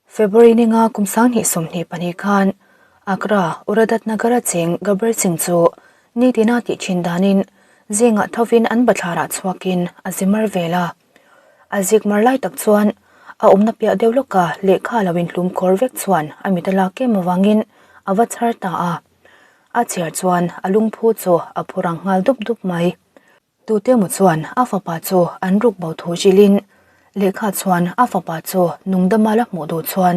February ni nga kum 2022 khan Agra, Uradat Nagar-a cheng Gabbar Singh chu nitina tih thin danin zingah thovin an bathlarah chhuakin a zi mar vel a. A zik mar lai tak chuan a awmna piah deuh lawka lehkha lo inhlum khawr vek chuan a mit a lak em avangin a va chhar ta a. A chhiar chuan a lungphu chu a phu rang nghal dup dup mai. Tute emaw chuan a fapa chu an ruk bo thu hrilhin lehkha chuan a fapa chu nungdama la hmuh duh chuan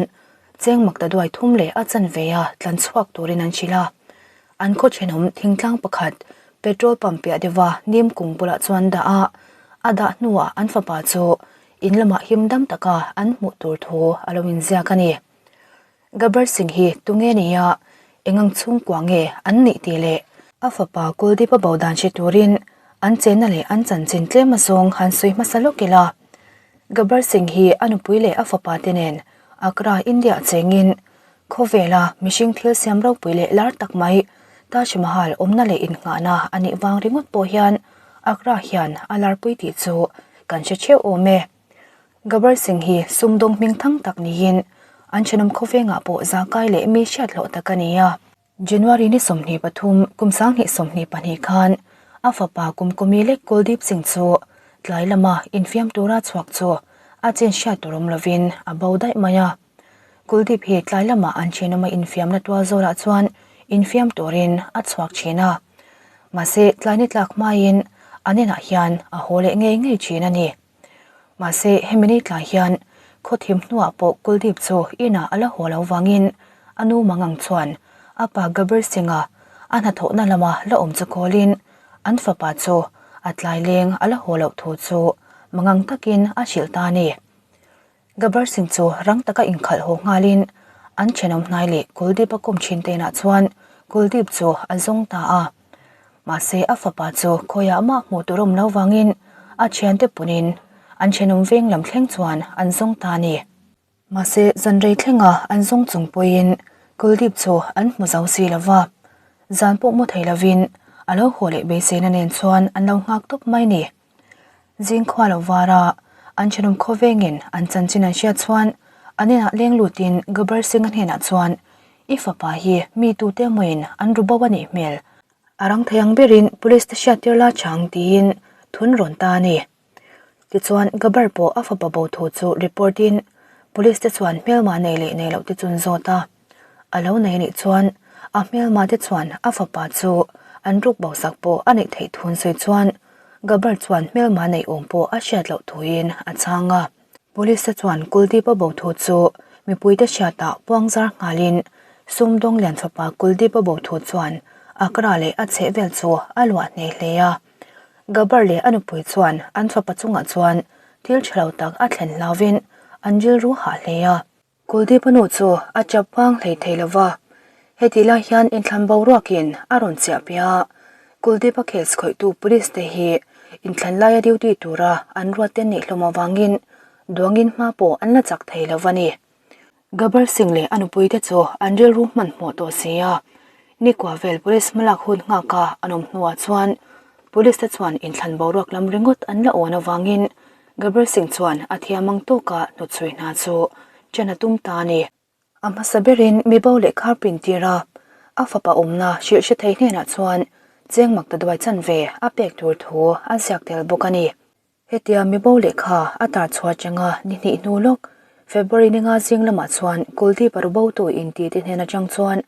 cheng mak ta duai thum leh a chanve a tlan chhuak turin an hrilh a. An khaw thenawm thingtlang pakhat petrol pump piah deuha nim kung bulah chuan dah a, a dah hnuah an fapa chu in lamah him dam taka an hmuh tur thu a lo inziak a ni. Gabbar Singh hi tunge nia engang chhungkua nge an nih tih leh a fapa Kuldeep a bo dan hre turin an chenna leh an chanchin tlem azawng han sawi hmasa lawk ila. Gabbar Singh hi a nupui leh a fapa te nen Agra, India chengin khawvela mihring thil siam ropui leh lar tak mai Taj Mahal awmna leh innghahna a nih vang ringawt pawh hian Agra hian a larpui tih chu kan hre theuh awm e. Gabbar Singh hi sumdawng hming thang tak niin an thenawm khawvengah pawh zakai leh mi hriat hlawh tak a ni a. January ni 23 kum 2022 khan a fapa kum kumi lek Kuldeep Singh chu tlai lama infiam tura chhuak chu a chin hriat tur awm lovin a bo daih mai a. Kuldeep hi tlai lama an thenawma infiamna tual zawlah chuan infiam turin a chhuak thin a. Mahse tlai ni tlak hmain an inah hian a haw leh ngei ngei thin a ni. Mahse, hemi ni tlai hian khaw thim hnuah pawh Kuldeep chu inah a la haw lo vangin a nu Mangang chuan a pa Gabir Singh-a a hnathawhna lama la awm chu kawlin an fapa chu a tlai leng a la haw loh thu chu Mangang takin a hrilh ta a ni. Gabbar Singh chu rang taka inkhalh haw nghalin an thenawm hnai leh Kuldeep a kawm thin te inah chuan Kuldeep chu a zawng ta a. Mahse a fapa chu khawiah mah hmuh tur awm lo vangin a thiante punin an thenawm veng lam thleng chuan an zawng ta a ni. Mahse zan rei thlenga an zawng chung pawhin Kuldeep chu an hmu zo si lo va, zan pawh mu thei lovin a lo haw leh beiseina nen chuan an lo nghak tawp mai ni. Zingkhua lo var a, an thenawm khawvengin an chanchin an hriat chuan an inah leng lutin Gabbar Singh-a hnenah chuan, I fapa hi mi tute emawiin an ru bo a nih hmel. A rang thei ang berin police te hriattir la chang tiin thun rawn ta a ni. Tichuan Gabbar pawh a fapa bo thu chu report in police te chuan hmelma nei leh nei loh te chu an zawt a. A lo nei anih chuan a hmelma te chuan a fapa chu an ruk bo sak pawh a neih theih thun sawi chuan Gabbar chuan hmelma neih awm pawh a hriat loh thuin a chhang a. Police te chuan Kuldeep a bo thu chu mipuite hriatah puangzar nghalin sumdawng lian fapa Kuldeep a bo thu chuan Agra leh a chhehvel chu a luah hneh hle a. Gabbar leh a nupui chuan an fapa chungah chuan thil tha lo tak a thlen hlauvin an rilru hah hle a. Kuldeep a nu chu a chap vang hlei thei lo va, hetih lai hian inthlan boruakin a rawn chiah piah a, Kuldeep a case khawihtu police te hi inthlan laia duty tura an ruat te nih hlawm avangin duangin hma pawh an la chak thei lo va ni. Gabbar Singh leh a nupui te chu an rilru hmanhmawh tawh si a, nikua vel police hmalak hun nghaka an awm hnuah chuan police te chuan inthlan boruak lam ringawt an la awn avangin Gabbar Singh chuan a thiam ang tawka hnawtchhui hna chu ṭan a tum ta a ni. A hmasa berin mibo leh khar pin tir a, a fapa awmna hrilh hre thei hnenah chuan cheng mak ta duai chan ve a pek tur thu a ziak tel bawk a ni. Hetia mibo lehkha a tar chhuah changa ni hnih hnu lawk, February ni nga zing lamah chuan Kuldeep a rubotu inti te hnen atang chuan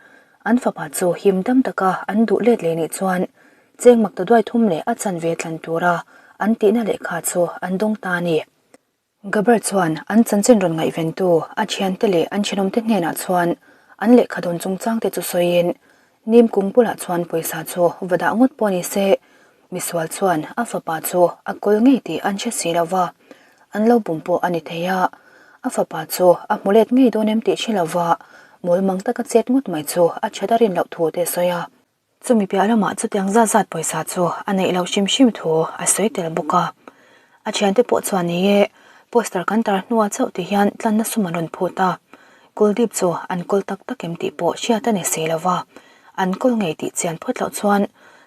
an fapa chu him dam taka an duh let leh nih chuan Cheng mak ta duai thum leh a chanve thlan tura an tihna lehkha chu an dawng ta a ni. Gabbar chuan an chanchin rawn ngaihventu a thiante leh an thenawmte hnenah chuan an lehkha dawn chungchangte chu sawiin, Nim kung bulah chuan pawisa chu va dah ngawt pawh ni se, misual chuan a fapa chu a kawl ngei tih an hre si lo va, an lo bum pawh a ni thei a, a fapa chu a hmu let ngei dawn em tih hre lo va, mawlmang taka chet ngawt mai chu a that a rin loh thu te a sawi a. Chumi piah lamah chutiang zat zat pawisa chu a neih loh hrim hrim thu a sawi tel bawk a. A thiante pawh chuan ni e, poster kan tar hnuah chauh ti hian tlanna sum an rawn phut a, Kuldeep chu an kawl tak tak em tih pawh hriat a ni si lo va, an kawl ngei tih chian phawt loh chuan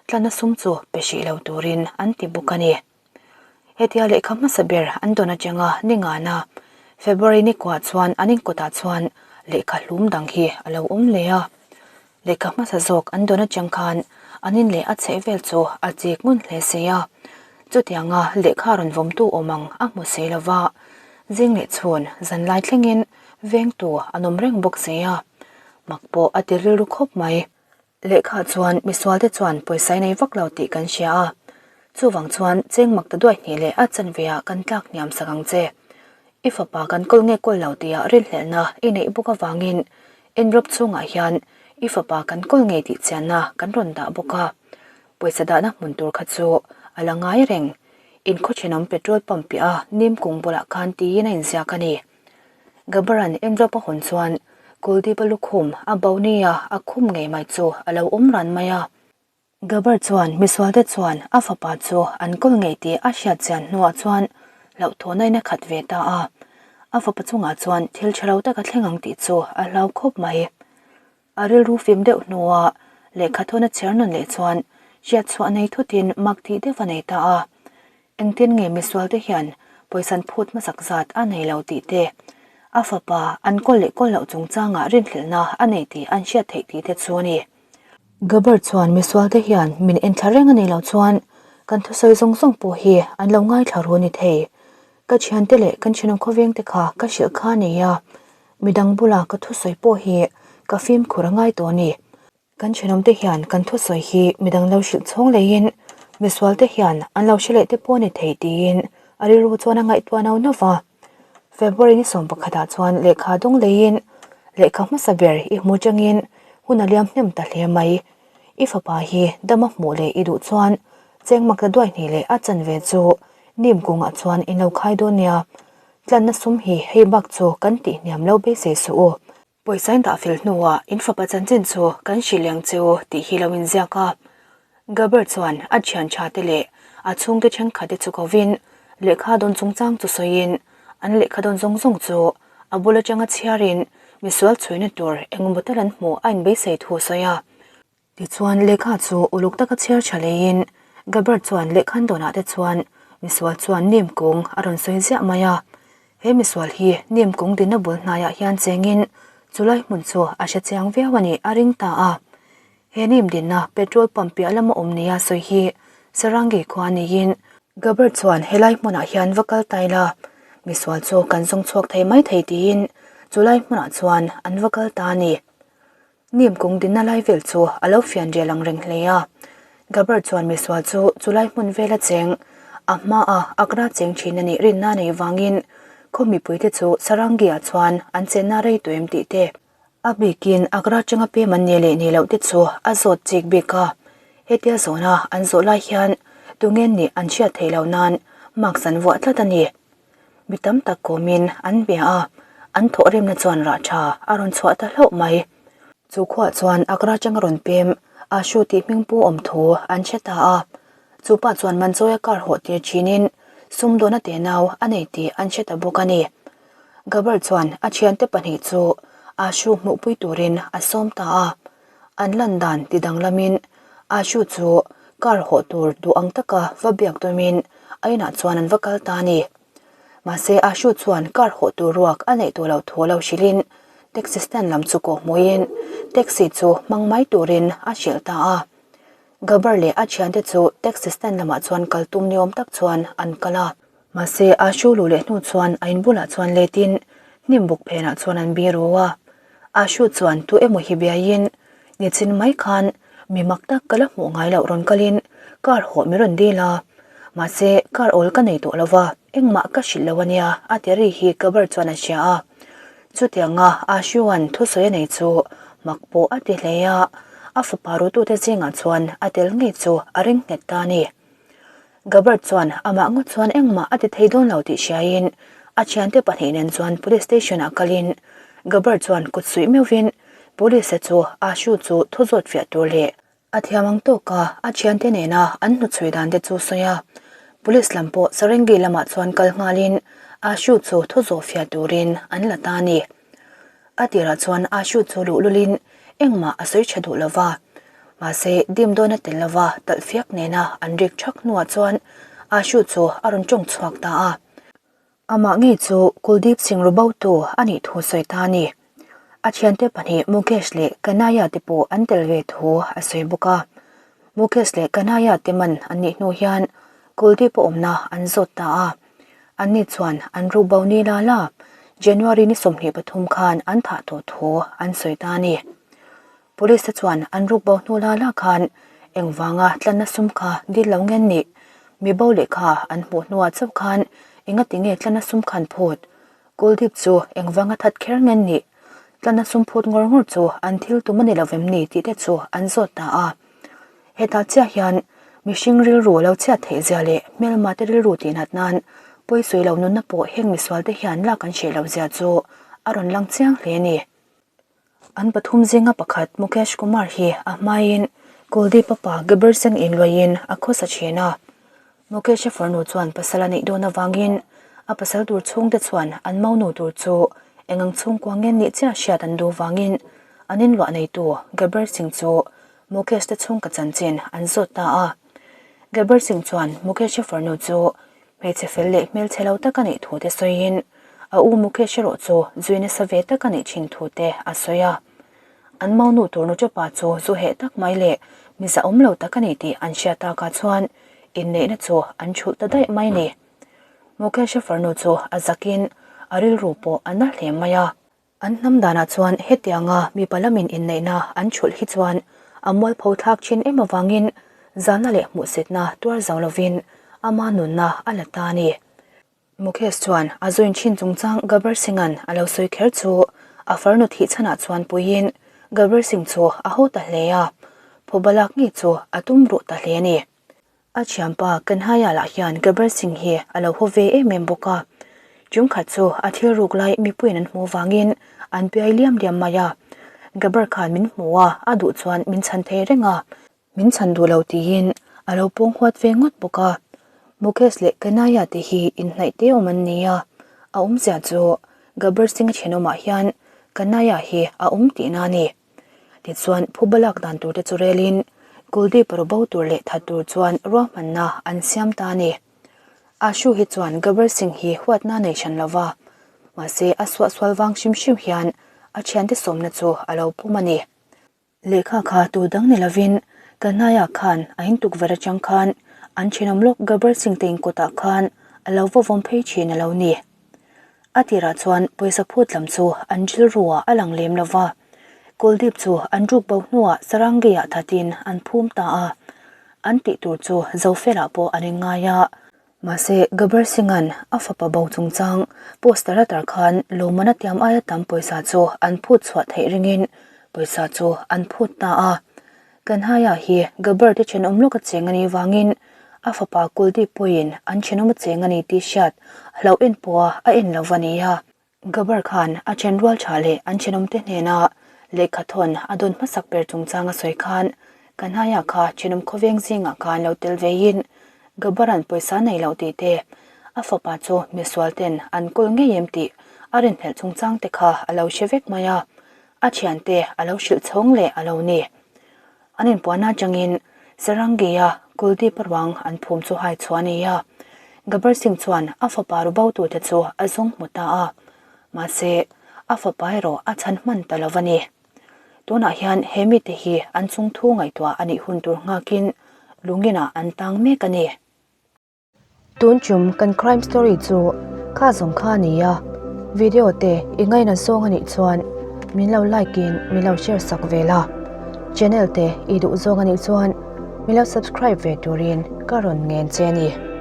tlanna sum chu pe hrih lo turin an ti bawk a ni. Hetia lehkha hmasa ber an dawn atanga ni ngana. February ni kuah chuan an inkawtah chuan lehkha hlum dang hi a lo awm leh a. Lehkha hmasa zawk an dawn atang khan an in leh a chheh vel chu a chik ngun hle si a. Chutianga lehkha rawn vawmtu awm ang a hmu si lo va, zing leh chhun zanlai thlengin vengtu an awm reng bawk si a. Mak pawh a ti rilru khawp mai. Lehkha chuan misualte chuan pawisa i nei vak lo tih kan hria a, chuvang chuan cheng mak ta duai hnih leh a chanve ah kan tlak hniam sak ang che. I fapa kan kawl nge kawl lo tihah rinhlelhna i neih bawk avangin envelope chhungah hian i fapa kan kawl ngei tih chianna kan rawn dah bawk a, pawisa dahna hmun tur kha chu a la ngai reng. In khaw thenawm petrol pump piah a nim kung bulah khan tiin a inziak a ni. Gabaran envelope a hawn chuan Kuldeep-a lukhum a bo nia a khum ngei mai chu a lo awm ran mai a. Gabar chuan misualte chuan a fapa chu an kawl ngei tih a hriat chian hnuah chuan hlauhthawhna in a khat ve ta a. A fapa chungah chuan thil tha lo tak a thleng ang tih chu a hlau khawp mai. A rilru fim deuh hnuah lehkha thawn a chhiar nawn leh chuan hriatchhuah nei thutin mak tih deuh a nei ta a. Engtin nge misualte hian pawisan phut hmasak zat a nei lo tih te, a fapa an kawl leh kawl loh chungchangah rinhlelhna a nei tih an hriat theih tih te chu a ni. Gabbard chuan misualte hian min enthla reng a nih loh chuan kan thusawi zawng zawng pawh hi an lo ngaithla ru a ni thei. Ka thiante leh kan thenawm khawveng te kha ka hrilh kha a nei a, midang bula ka thusawi pawh hi ka fimkhur a ngai tawh a ni. Kan thenawmte hian kan thusawi hi midang lo hrilh chhawng leiin misualte hian an lo hre leh te pawh a ni thei tiin a rilru chuan a ngaihtuah no no va. February ni 11 ah chuan lehkha dawng leiin lehkha hmasa ber i hmu changin hun a liam hnem ta hle mai. I fapa hi dama hmuh leh i duh chuan cheng mak ta duai hnih leh a chanve chu nim kungah chuan in lo khai dawn nia. Tlanna sum hi hei bak chu kan tihhniam lo beisei suh u. Pawisa in dah fel hnuah in fapa chanchin chu kan hrilh ang che u tih hi lo inziak a. Gaber chuan a thian tha te leh a chhungte thenkhat te chu kovin lehkha dawn chungchang chu sawiin an lehkha dawn zawng zawng chu a bul atanga chhiarin misual chhuina tur engemaw tal an hmuh a inbeisei thu a sawi a. Tichuan, lehkha chu uluk taka chhiar tha leiin Gabbard chuan lehkhan dawnah te chuan misual chuan nim kung a rawn sawi ziah mai a. He misual hi nim kung dinna bul hnaiah hian chengin chulai hmun chu a hre chiang viau a nih a ring ta a. He nim dinna petrol pump piah lama awm nia sawi hi Sarangi khua niin Gabbard chuan helai hmunah hian va kal ta ila, misual chu kan zawng chhuak thei mai thei tiin chulai hmunah chuan an va kal ta a ni. Nim kung dinna lai vel chu a lo fian rial ang reng hle a. Gabbard chuan misual chu chulai hmun vela cheng, a hmaa Agra cheng thin a nih rinna nei vangin khaw mipuite chu Sarangi-ah chuan an chenna rei tawh em tih te, a bikin Agra atanga pem an nih leh nih loh te chu a zawt chik bik a. Hetia zawhna an zawh lai hian tunge nih an hriat theih loh nan mask an vuah tlat a ni. Mi tam tak kawmin an bia a, an thawhrimna chuan rah tha a rawn chhuah ta hlauh mai. Chu khuah chuan Agra atanga rawn pem Ashu tih hming pu awm thu an hre ta a. Chu pa chuan Manchawia car hawh tir thinin sumdawna tenau a nei tih an hre ta bawk a ni. Gabar chuan a thiante pahnih chu Ashu hmuhpui turin a sawm ta a. An lan dan ti danglamin Ashu chu car hawh tur duh ang taka va biak tumin a inah chuan an va kal ta a ni. Mahse Ashu chuan car hawh tur ruak a neih tawh loh thu a lo hrilhin taxi stand lam chu kawh hmuhin taxi chu hmang mai turin a hrilh ta a. Gabar leh a thiante chu taxi stand lamah chuan kal tum ni awm tak chuan an kal a. Mahse Ashu luh leh hnu chuan a in bulah chuan letin hnim buk phenah chuan an biru a. Ashu chuan tu emaw hi biaiin, Nichin mai khan mi mak tak ka la hmuh ngai loh rawn kalin car hawh min rawn dil a, mahse car awl ka nei tawh lo va, engmah ka hrilh lo a nia a ti ri hi Gabar chuan a hria a. Chutianga Ashu-a'n thusawi a nei chu mak pawh a ti hle a, a fapa rutute zingah chuan a tel ngei chu a ring nghet ta a ni. Gabbard chuan amah ngawt chuan engmah a ti thei dawn lo tih hriaiin a thiante pahnih nen chuan police station ah kalin Gabbard chuan kut suih meuhvin police te chu Ashu chu thu zawt fiah tur leh a thiam ang tawka a thiante nena an hnuchhui dan te chu sawi a. Police lam pawh Sarengi lamah chuan kal nghalin Ashu chu thu zawh fiah turin an la ta a ni. A tirah chuan Ashu chu luhlulin engmah a sawi tha duh lo va. Mahse, dim dawn a tel lo va, talh fiak nena an rik thak hnuah chuan Ashu chu a rawn tawng chhuak ta a. Amah ngei chu Kuldeep Singh Rubotu a nih thu sawi ta a ni. A thiante pahnih Mukesh leh Kanhaiya te pawh an tel ve thu a sawi bawk a. Mukesh leh Kanhaiya te man an nih hnu hian Kuldeep a awmna an zawt ta a. Anni chuan an rukbo ni la la January ni 23 khan an thah tawh thu an sawi ta a ni. Police te chuan an ruk bo hnu la la khan engvanga tlanna sum kha dil lo ngen nih? Mi bo lehkha an hmuh hnuah chauh khan engati nge tlanna sum khan phut? Kuldeep chu engvanga that kher ngen nih? Tlanna sum phut ngawr ngawr chu an thil tum a ni lo vem ni tih te chu an zawt ta a. Hetah chiah hian mihring rilru lo chhiat theih zia leh hmelma te rilru tihnat nan pawisawi lo nunna pawh heng misual te hian lak an hreh loh zia chu a rawn lang chiang hle a ni. An pathum zinga pakhat Mukesh Kumar hi a hmaiin Kuldeep a pa Gabbar Singh inluaiin a khawsa thin a. Mukesh-a farnu chuan pasal a neih dawn avangin a pasal tur chhungte chuan an maunu tur chu engang chhungkua nge nih chiah hriat an duh vangin an inluah neitu Gabbar Singh chu Mukesh te chhungka chanchin an zawt ta a. Gabbar Singh chuan Mukesh-a farnu chu Hmeichhe fel leh hmelchhe lo tak a nih thu te sawiin a u Mukesh erawh chu zui nasa ve tak a nih thin thu te a sawi a. An maunu tur nu chepa chu zu heh tak mai leh mi zahawm lo tak a ni tih an hriat takah chuan inneihna chu an chhulh ta daih mai ni. Mukesh-a farnu chu a zakin a rilru pawh a na hle mai a. An hnam danah chuan hetianga mipa lamin inneihna an chhulh hi chuan a mualpho thlak thin em avangin zalna leh hmuhsitna tuar zo lovin ama nunna a la ta a ni. Mukesh chuan a join thin chungchang Gabbar Singh-a'n a lo sawi kher chu a farnu thih chhanah chuan puiin Gabbar Singh chu a ho ta hle a, phuba lak ngei chu a tum ruh ta hle a ni. A thianpa Kanhaiya lah hian Gabbar Singh hi a lo haw ve em em bawk a. Chungkhat chu a thil ruk lai mipuiin an hmuh vangin an piai liam liam mai a. Gabbar khan min hmu a, a duh chuan min chhan thei reng a. Min chhan duh lo tiin a lo pawng huat ve ngawt bawk a. Mukesh leh Kanhaiya te hi inhnaih te awm an ni a. A awmzia chu Gabbar Singh a thenawmah hian Kanhaiya hi a awm tihna a ni. Tichuan, phuba lak dan turte chu relin Kuldeep ru bo tur leh that tur chuan ruahmanna an siam ta a ni. Ashu hi chuan Gabbar Singh hi huatna nei hran lo va, mahse a suahsual vang hrim hrim hian a thiante sawmna chu a lo pum a ni. Lehkha kha tur dang ni lovin Kanhaiya khan a in tukverh atang khan an thenawm lawk Gabbar Singh te inkawtah khan a lo va vawm phei thin a lo ni. A tirah chuan pawisa phut lam chu an rilruah a lang lem lo va, Kuldeep chu an ruk bo hnuah Sarangi-ah thatin an phum ta a, an tih tur chu Zofelah pawh an inngai a. Mahse, Gabbar Singh-a'n a fapa bo chungchang poster a tar khan lawmman a tiam aia tam pawisa chu an phut chhuah theih ringin pawisa chu an phut ta a. Kanhaiya hi Gabbar te thenawm lawk a cheng a nih vangin a fapa Kuldeep pawhin an thenawm a cheng a ni tih hriat a hlauh en pawha a en lo va ni a. Gabbar khan a then rual tha leh an thenawm te hnena lehkha thawn a dawn hmasak ber chungchang a sawi khan Kanhaiya kha thenawm khawveng zingah khan lo tel veiin Gabbar-a'n pawisa nei loh tih te, a fapa chu misual ten an kawl ngei em tih a rinhlelh chungchang te kha a lo hre vek mai a. A thiante a lo hrilh chhawng leh a lo ni. An inpuahna atangin Sarangi-a Kuldeep ruang an phum chu hai chhuah a ni a. Gabbar Singh chuan a fapa ru bo turte chu a zawng hmu ta a. Mahse, a fapa erawh a chhan hman ta lo a ni. Tunah hian he mite hi an chungthu ngaihtuah a nih hun tur nghakin lunginah an tang mek a ni. Tun chum kan crime story chu kha zawng kha a ni a, video te i ngaina zawng a nih chuan min lo like in min lo share sak ve la, channel te i duh zawng a nih chuan min lo subscribe ve turin ka rawn ngen che a ni.